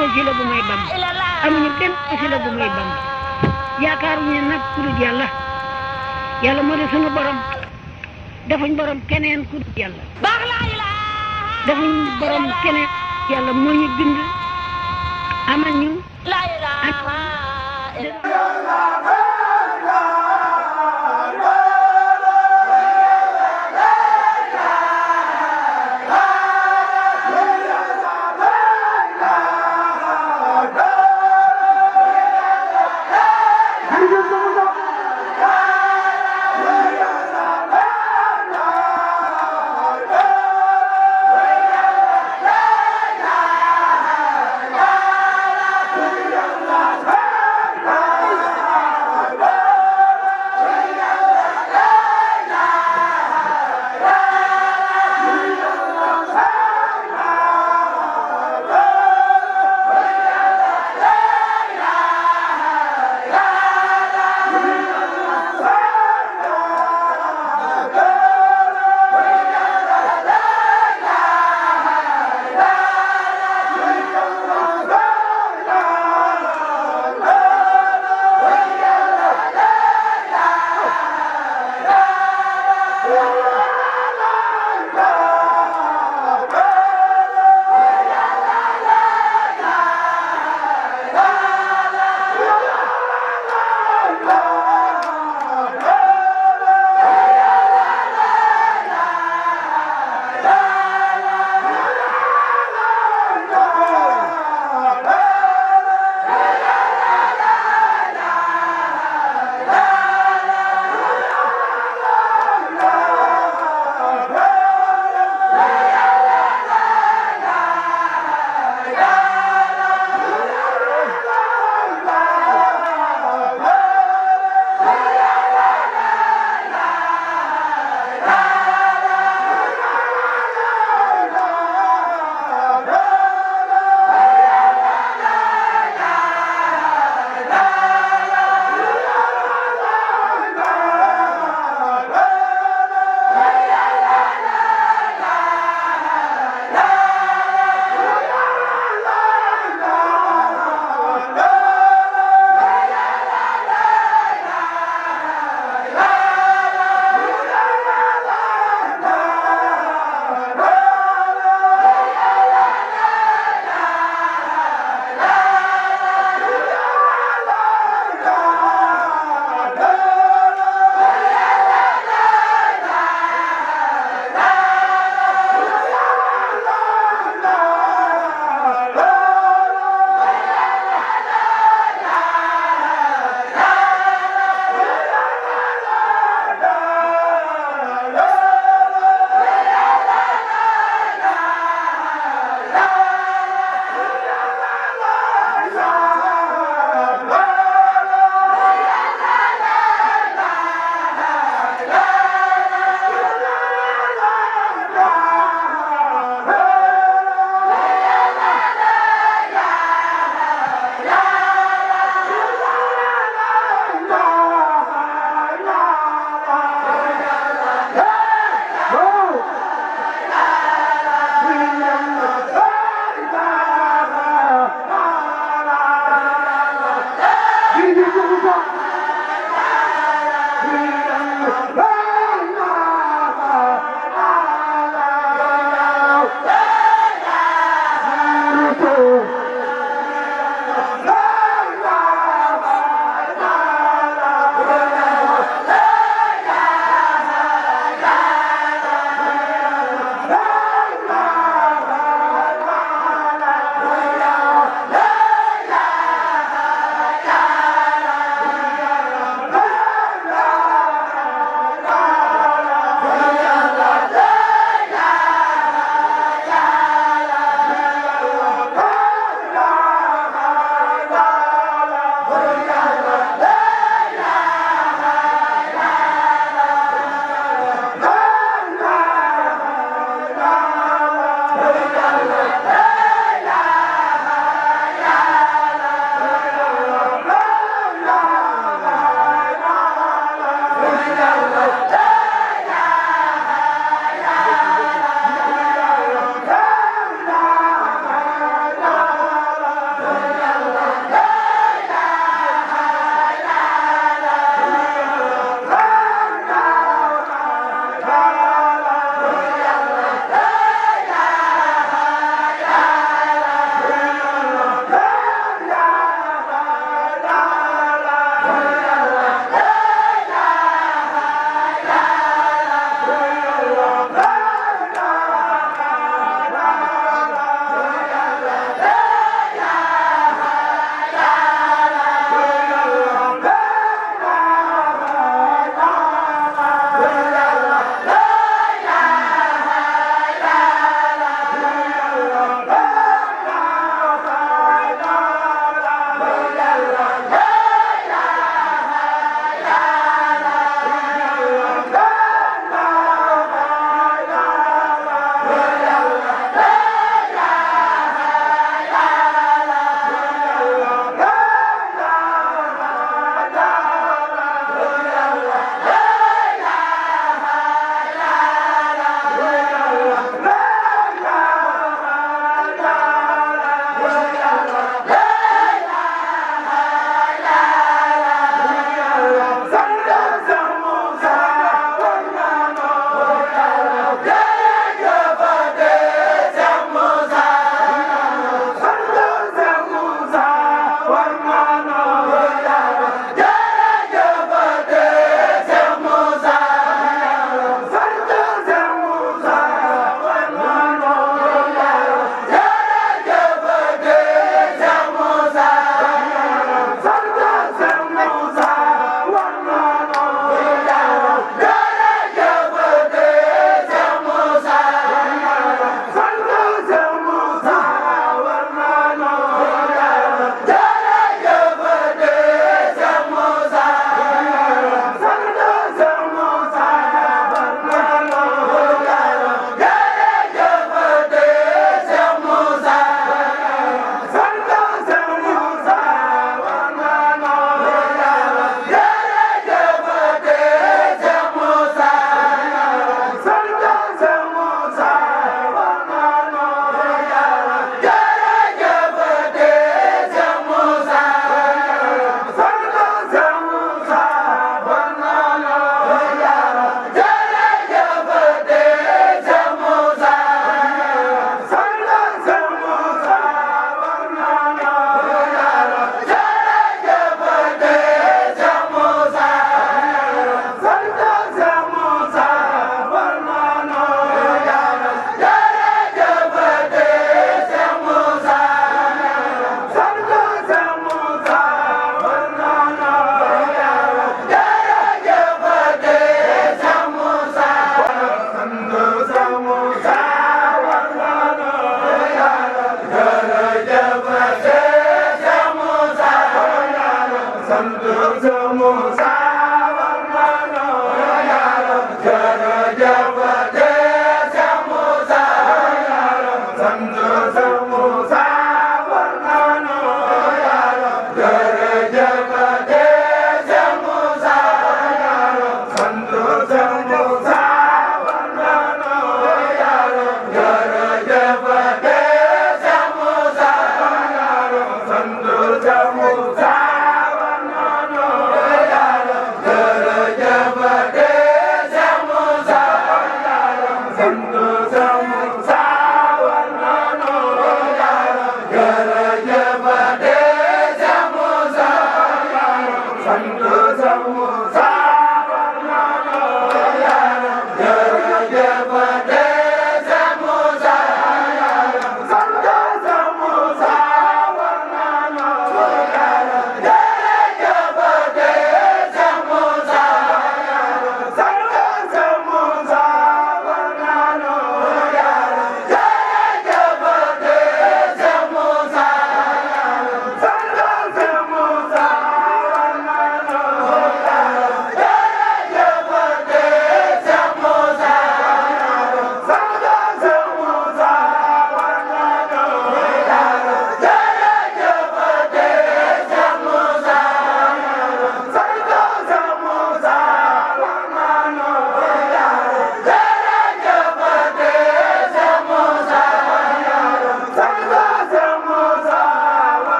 wasila bu may bam amuñu benn wasila bu may bam yaakaaruñu nag ku dul yàlla yàlla moo di sunu borom defuñ borom keneen ku dul yàlla defuñ borom keneen yàlla moo ñu bind amal ñu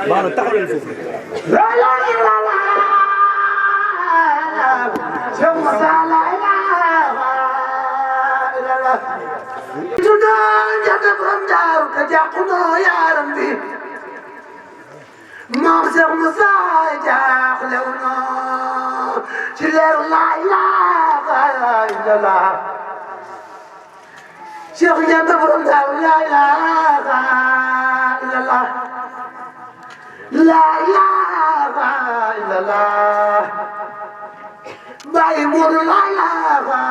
baax na taxaw leen foofu. la ilaha illallah Cheikh Moussa la ilaha illallah tudo jant borom daaru te jàqunoo yaaram bi moom Cheikh Moussa jaaxlew noo ci leeru la ilaha illallah Cheikh jant borom daaru la ilaha illallah la ilaha illallah Baye Modou la ilaha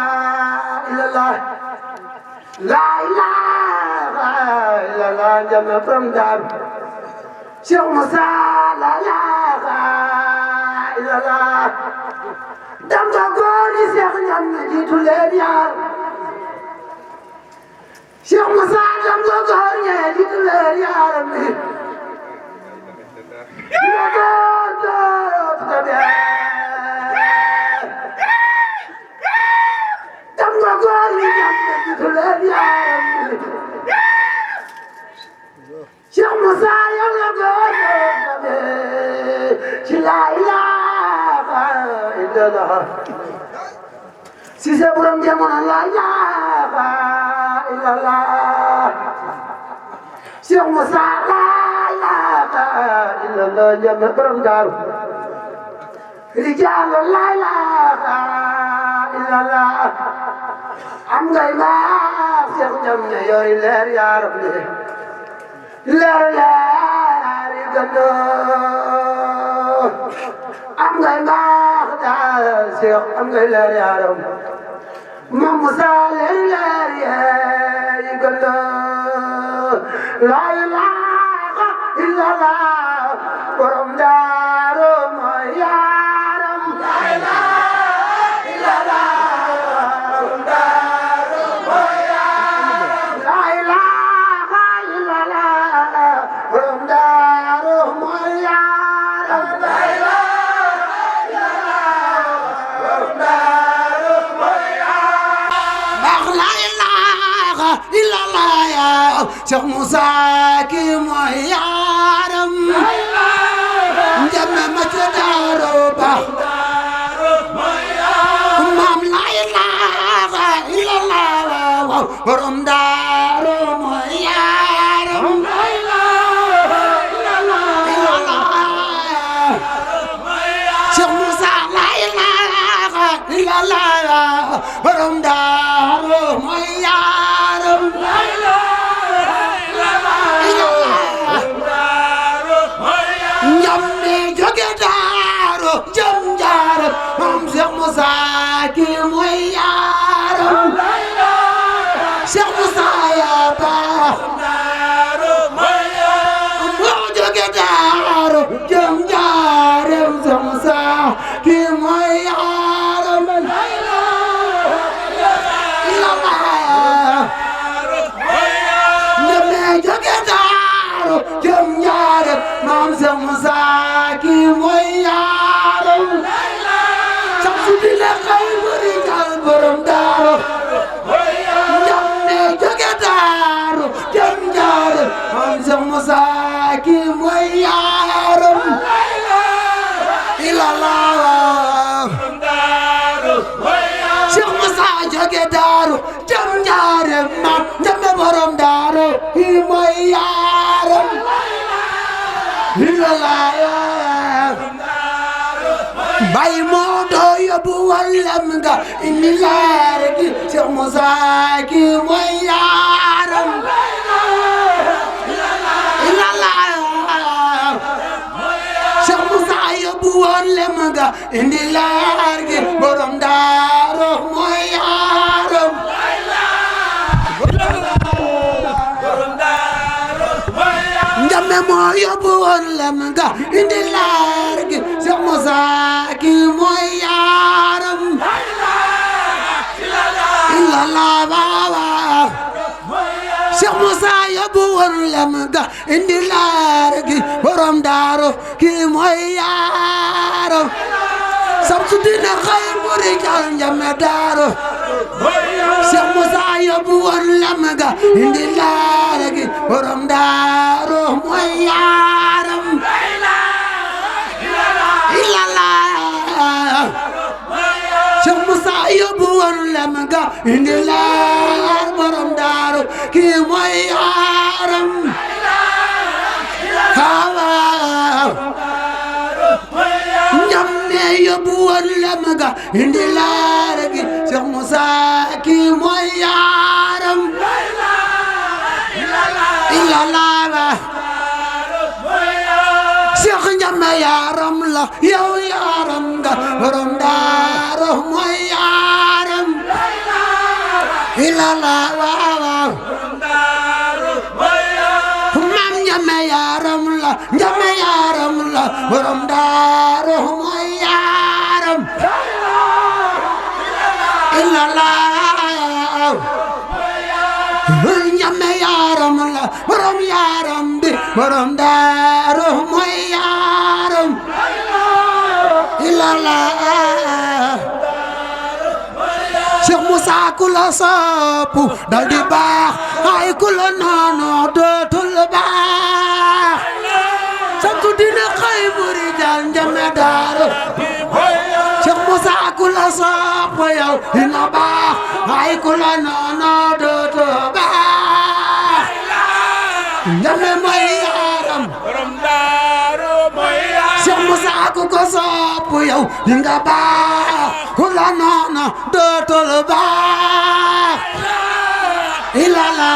illallah la ilaha illallah jàmm borom daaru Cheikh Moussa la ilaha illallah dam nga góor yi Cheikh ñam na jiitu leen yaar Cheikh Moussa dam nga góor ñe jiitu leen yaar mi la góor dam nga góor yi ñam na jiitu leen yaar mi Cheikh Moussa yow la góor ci la ilaha illallah si sa borom jamono la ilaha illallah Cheikh Moussa la ilaha illallah jamono borom daaru rijal la ilaha illallah am ngay ma Cheikh jamono yori leer ya rabbi leer leer yi gëndoo am ngay mbaax daal Cheikh am ngay leer yaaram moom Moussa leer leer yi gëndoo la ilaha illallah borom daaru mooy yaaram la ilaha illallah borom daaru mooy yaaram la ilaha illallah borom daaru mooy yaaram la ilaha illallah borom daaru mooy yaaram baax la ilaha illallah Cheikh Moussa ki mooy yaaram la ilaha njame ma ca daaru baax mooy yaaram maam la ilaha illallah borom daaru mooy yaaram la ilaha illallah Cheikh Moussa la ilaha illallah borom daaru mooy yaaram la ilaha illallah njambe jóge daaru jëm njaaram moom Cheikh Moussa ki mooy yaaram la ilaha Cheikh Moussa ya baax moo jóge daaru jëm njaaram Cheikh Moussa ki mooy yaaram la ilaha illallah njambe jóge daaru jëm njaaram moom Cheikh Moussa ki mooy yaaram la ilaha samsu bi la xay bari jal borom daaru njambe jóge daaru jëm njaaram moom Cheikh Moussa ki mooy yaaram la ilaha illallah Cheikh Moussa jóge daaru jëm njaaram maam njambe borom daaru ki mooy yaaram la ilaha illallah Baye Modou yóbbu wallam nga indi leer gi Cheikh Moussa ki mooy yaaram la ilaha illallah Cheikh Moussa yóbbu wallam nga indi leer gi borom daaru mooy yaaram la ilaha illallah njame moo yóbbu wallam nga indi leer gi Cheikh Moussa ki mooy yaaram la ilaha illallah Cheikh Moussa yóbbu wallam nga indi leer gi borom daaru ki mooy yaaram Samsudina xay muri jal njame daaro Cheikh Moussa yóbbu woon lam ga indi laara gi borom daaro mooy yaaram ilala Cheikh Moussa yóbbu woon lam ga indi laar borom daaro kii mooy yaaram ñam ne yóbbu woon lem ga indi laara gi Cheikh Moussa kii mooy yaaram ilala Cheikh Njame yaaram la yow yaaram nga borom daaro mooy yaaram ilala Njame yaaram la borom daaro mooy yaaram ilala Njame yaaram la borom yaaram bi borom daaro mooy yaaram ilala Cheikh Moussa ku la soppu dal di baax ay ku la noonu dootul baax Samsudina xay muri jal njame daaro Cheikh Moussa ku la soppu yow dina baax ay ku la noonu dootul baax njame mooy yaaram Cheikh Moussa ku ko soppu yow dinga baax ku la noonu dootul baax ilala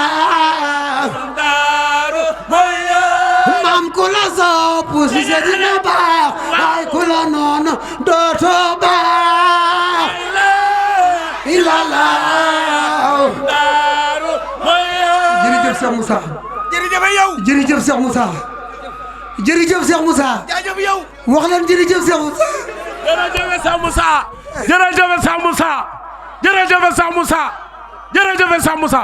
maam ku la soppu si se dina baax ay ku la noonu dootul baax ilala jërëjëf Cheikh Moussa jërëjëf yow. jërëjëf Cheikh Moussa jërëjëf Cheikh Moussa jaajëf yow. wax leen jërëjëf Cheikh Moussa jërëjëf Cheikh Moussa. jërëjëf Cheikh Moussa. jërëjëf Cheikh Moussa. jërëjëf Cheikh Moussa.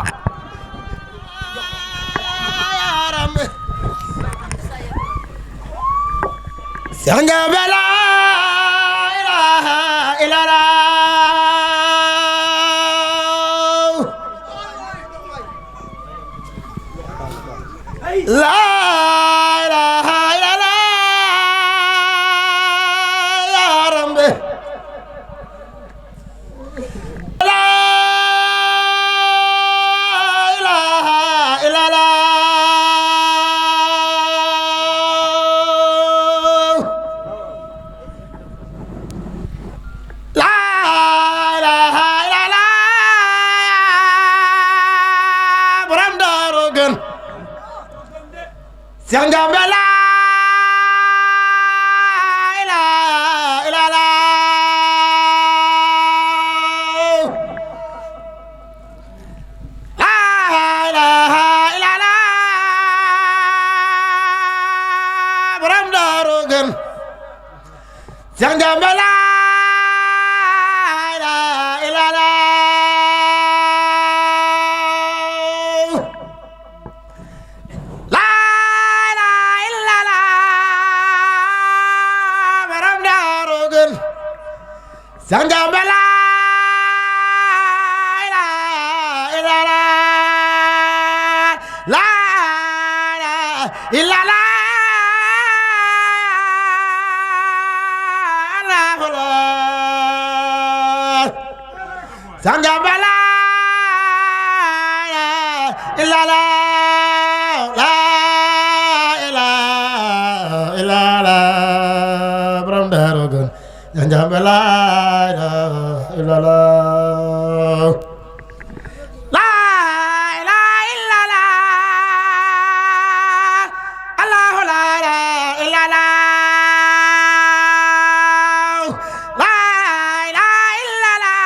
Cheikh Njame la ilaha illallah la ilaha illallah ya Rabbi la ilaha illallah la ilaha illallah borom Daaru Gën Cheikh Njame la ilaha illallah la ilaha illallah borom Daaru Gën Cheikh Njame la ilaha illallah la ilaha illallah borom Daaru Gën Cheikh Njame la ilaha illallah la ilaha illallah Cheikh Njame la ilaha illallah borom Daaru Gën Cheikh Njame la ilaha illallah la ilaha illallah Allahu la ilaha illallah la ilaha illallah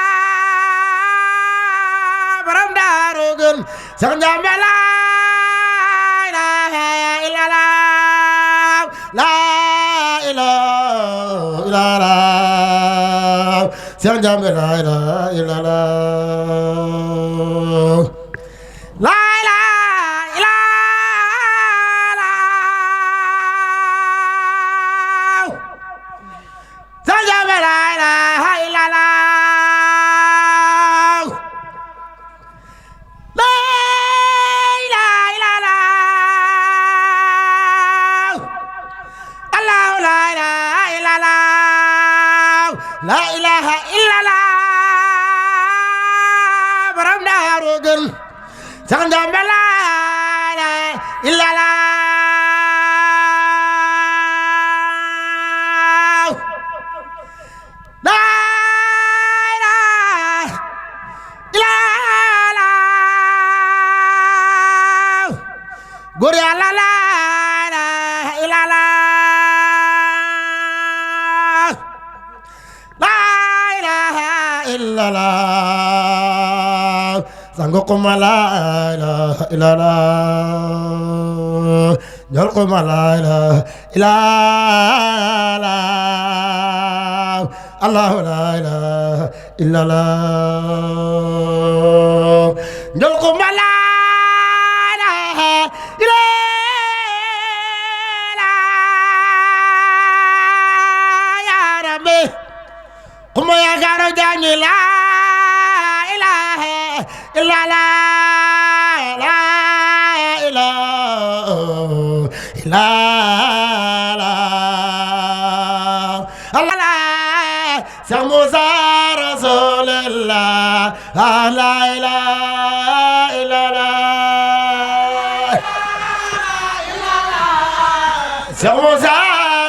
borom Daaru Gën Cheikh Njame la ilaha illallah la ilaha illallah Cheikh Njame la ilaha illallah la ilaha illallah Cheikh Njame la ilaha la ilaha illallah borom daaru gën sax njambe la illallah la ilaha illallah góor Yàlla la ilaha illallah illallah sango kuma la ilaha illallah jol kuma la ilaha illallah allah la ilaha illallah jol kuma la ilaha illallah ya rabbi kuma ya garo jani la ilaha illallah la ilaha illallah Allah sa Musa rasulullah la ilaha illallah sa Musa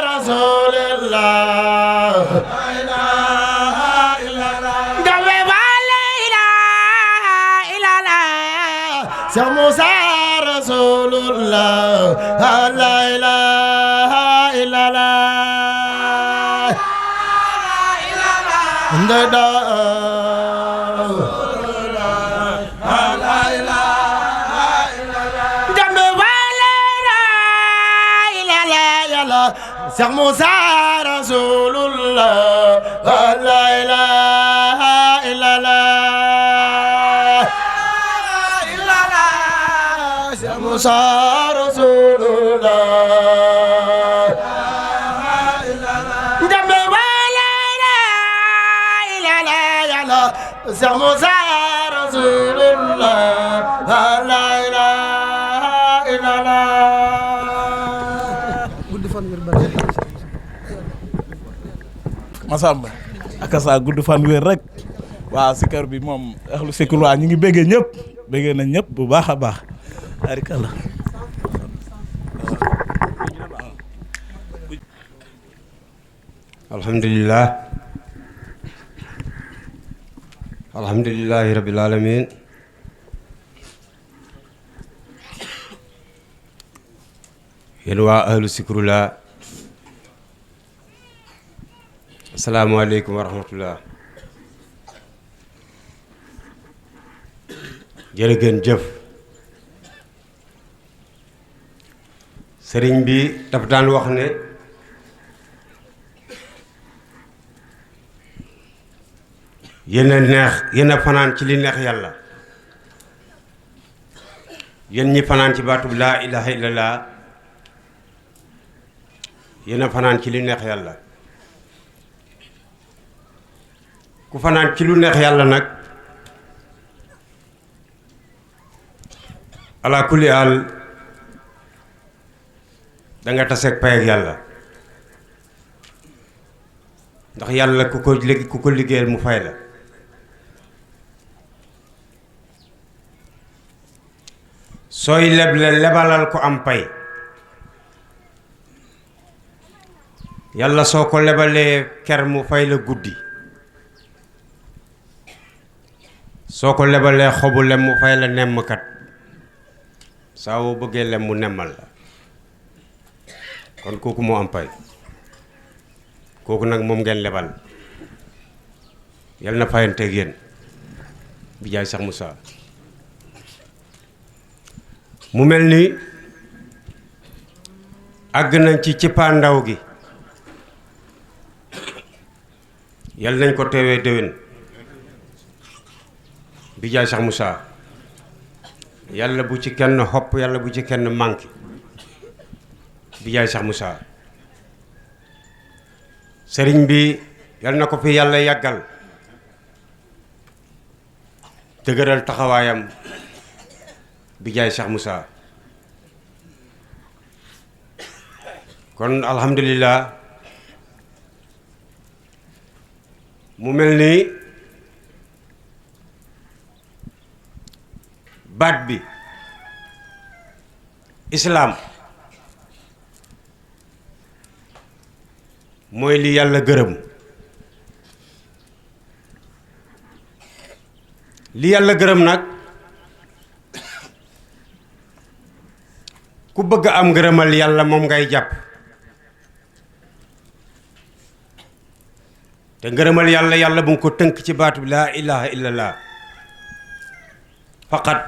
rasulullah Cheikh Moussa Rasulullah la ilaha illallah ndada la ilaha illallah jambe wala la ilaha Cheikh Moussa Rasulullah la ilaha illallah Musa Rasulullah jambe wala la ilaha Musa Rasulullah la ilaha illallah gudd fan wér barke Massamba akasa gudd fan wér rek waaw sikar bi moom ahlu sikul waa ñu ngi béggee ñëpp béggee nañ ñëpp bu baax a baax arikalla alhamdulillahi rabbil alamin yéen waa ahlu sikrullah asalaamaaleykum wa rahmatullah jërë ngeen jëf sëriñ bi daf daan wax ne yéen a neex yéen a fanaan ci li neex yàlla yéen ñi fanaan ci baatub laa ilaha illallah yéen a fanaan ci li neex yàlla ku fanaan ci lu neex yàlla nag ala kulli al da nga taseeg pay ak yàlla ndax yàlla ku ko liggéeyal mu fay la sooy leble lebalal ko am pay yàlla soo ko lebalee ker mu fay la guddi soo ko lebalee xobu lem mu fay la nemmkat saa woo bëggee lem mu nemmal la kon kooku moo am pay kooku nag moom ngeen lebal yal na fayanteeg yéen bi jaay Cheikh Moussa mu mel ni àgg nañ ci cëppaandaw gi yal nañ ko teewee déwén bi jaay Cheikh Moussa yàlla bu ci kenn xopp yàlla bu ci kenn manqué bi jaay Cheikh Moussa sëriñ bi yal na ko fi yàlla yàggal dëgëral taxawaayam bi jaay Cheikh Moussa kon alhamdulillah mu mel ni baat bi islaam mooy li yàlla gërëm. li yàlla gërëm nag ku bëgg am ngërëmal yàlla moom ngay jàpp te ngërëmal yàlla yàlla bu nga ko tënk ci baatu bi laa ilaha illallah faqat.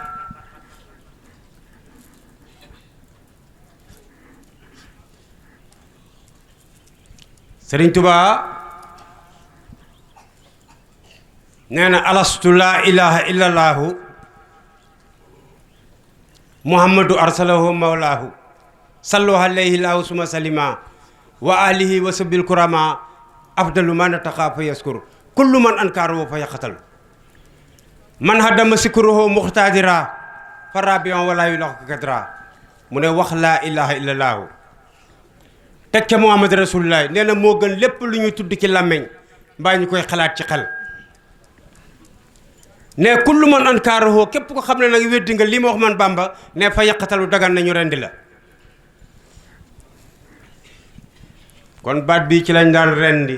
Sëriñ Tubaa nee na alastu laa ilaha illallahu muhammadu arsalahu mawlaahu sallu alayhi laahu suma salima wa alihi wa sabil kurama afdalu ma nataqa fa yaskur kullu man ankaaru fa yaqatal man hadama sikruhu muxtadira fa rabion wala yulax kadra mu ne wax laa ilaha illallahu tekke muhammad rasulullah nee na moo gën lépp lu ñuy tudd ci làmmeñ mbaa ñu koy xalaat ci xel. ne kullu man ankaaruhu képp ko xam ne nag weddi nga li ma wax man Bamba ne fa yàqatalu dagan nañu rendi la. kon baat bii ci lañ daan rendi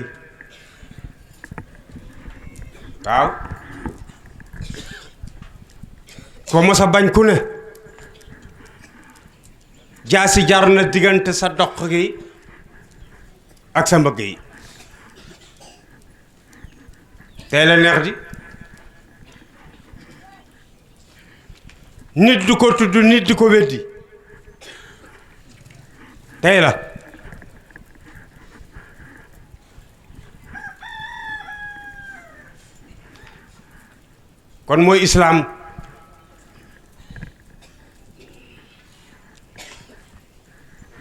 waaw ko mos a bañ ku ne jaasi jar na diggante sa doq gi ak sa mbëgg yi tey la neex di nit du ko tudd nit di ko weddi tey la kon mooy islaam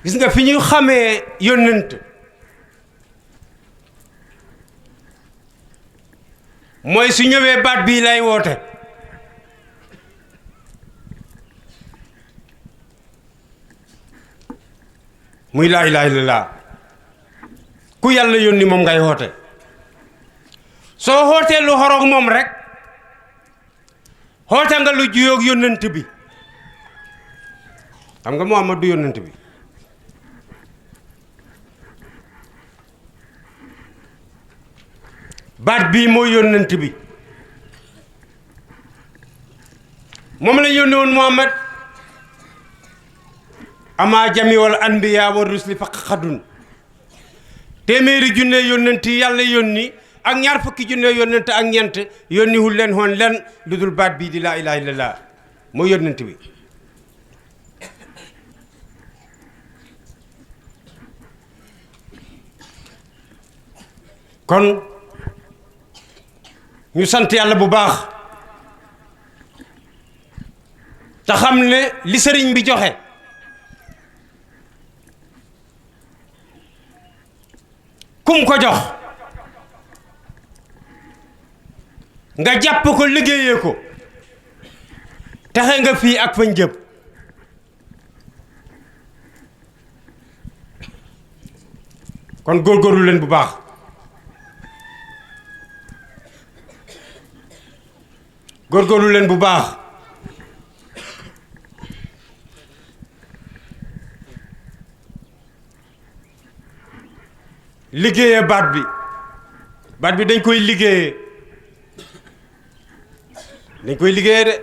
gis nga fi ñu xamee yónnent mooy su ñëwee baat bii lay woote muy laa ilaaha illallaah ku yàlla yónni moom ngay woote soo xootee lu xoroog moom rek xoote nga lu juyoog yónnent bi xam nga Muhammad du yónnent bi baat bii mooy yónnent bi moom la yónni woon Muhammad ama jami wal anbiya wa rusli faq xadun téeméeri junne yónnent yi yàlla yónni ak ñaar fukki junne yónnent ak ñeent yónniwul leen woon len lu dul baat bii di laa ilaaha illallaah mooy yónnent bi kon ñu sant yàlla bu baax te xam ne li sëriñ bi joxe kum ko jox nga jàpp ko liggéeyee ko taxe nga fii ak fañ jëm kon góorgóorlu leen bu baax góorgóorlu leen bu baax liggéeyee baat bi dañ koy liggéeyee de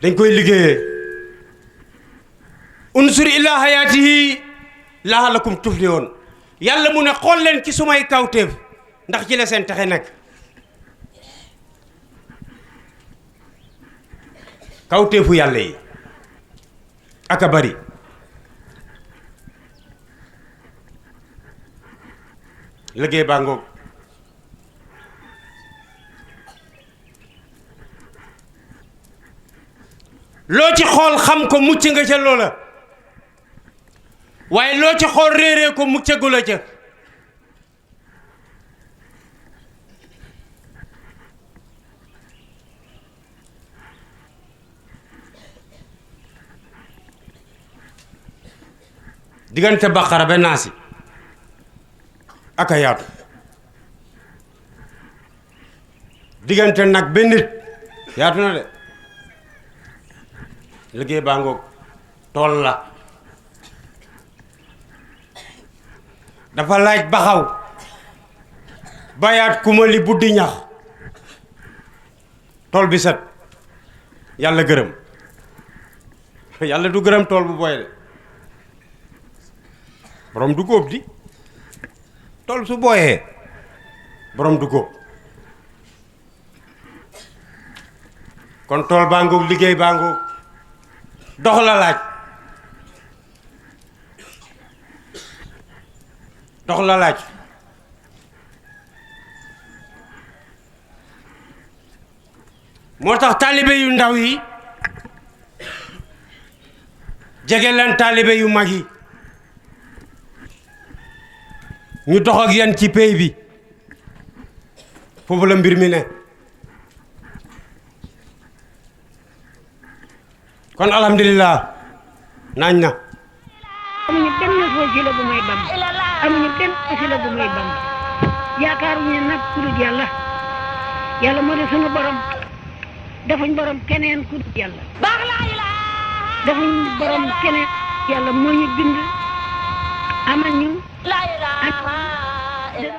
dañ koy liggéeyee unsur ila hayatihi laalakum tuflihun yàlla mu ne xool leen ci sumay kawtéef ndax ci la seen texe nekk kawtéefu yàlla yi aka bari liggéey baa ngoog loo ci xool xam ko mucc nga ca loola waaye loo ci xool réeree ko muccagula ca diggante baqara ba naasi ak a yaatu diggante nag ba nit yaatu na de liggéey baa ngoog tool la dafa laaj baxaw bayaat kumali buddi ñax tool bi set yàlla gërëm yàlla du gërëm tool bu booy de borom du góob di tool su booyee borom du góob kon tool baa ngoog liggéey baa ngoog dox la laaj dox la laaj moo tax taalibe yu ndaw yi jege leen taalibe yu mag yi ñu dox ak yéen ci pey bi foofu la mbir mi ne kon alhamdulilah naañ na amuñu benn wasila bu may bam amuñu benn wasila bu may bam yaakaaruñu nag ku dul yàlla yàlla moo di sunu borom defuñ borom keneen ku dul yàlla defuñ borom keneen yàlla moo ñu bind amal ñu ak